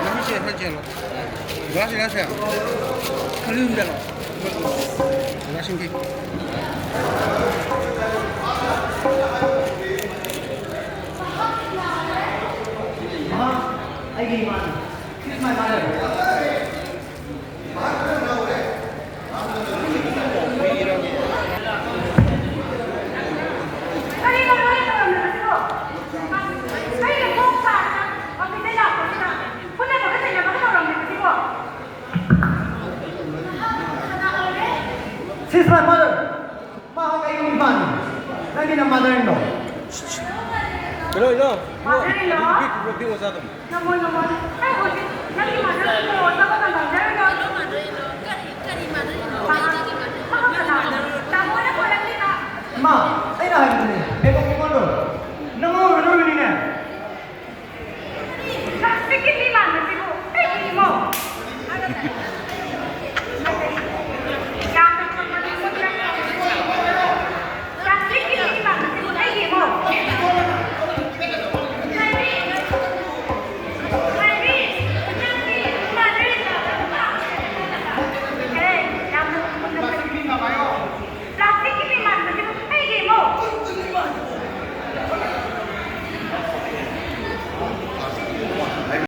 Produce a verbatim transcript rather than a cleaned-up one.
ꯅꯪꯒꯤꯁꯦ ꯈꯔ ꯆꯦꯜꯂꯣ꯫ ꯒ꯭ꯂꯥꯁꯁꯦ, ꯒ꯭ꯂꯥꯁꯁꯦ꯫ ꯈꯔ ꯌꯨꯝ ꯆꯠꯂꯣ꯫ ꯒ꯭ꯂꯥꯁꯁꯤꯡꯒꯤ꯫ ꯑꯩꯒꯤ ꯏꯃꯥꯅꯤ꯫ She's my mother. She's my mother. ꯃꯥ ꯑꯩꯒꯤ ꯏꯃꯥꯅꯤ꯫ ꯅꯪꯒꯤꯅ mother in law꯫ ꯀꯩꯅꯣ, ꯏꯅꯥꯎ, ꯏꯅꯥꯎ, ꯃꯥꯗꯔ ꯏꯟ ꯂꯣ? ꯑꯗꯨ ꯅꯨꯄꯤ ꯈꯨꯗꯣꯡ ꯊꯤꯕ ꯆꯥꯗꯕꯅꯤ꯫ ꯅꯃꯣꯏ ꯅꯃꯣꯏ꯫ ꯑꯩ ꯍꯧꯖꯤꯛ ꯅꯪꯒꯤ ꯃꯥꯗꯔ ꯏꯟ ꯂꯣ ꯆꯠꯄ ꯃꯇꯝꯗ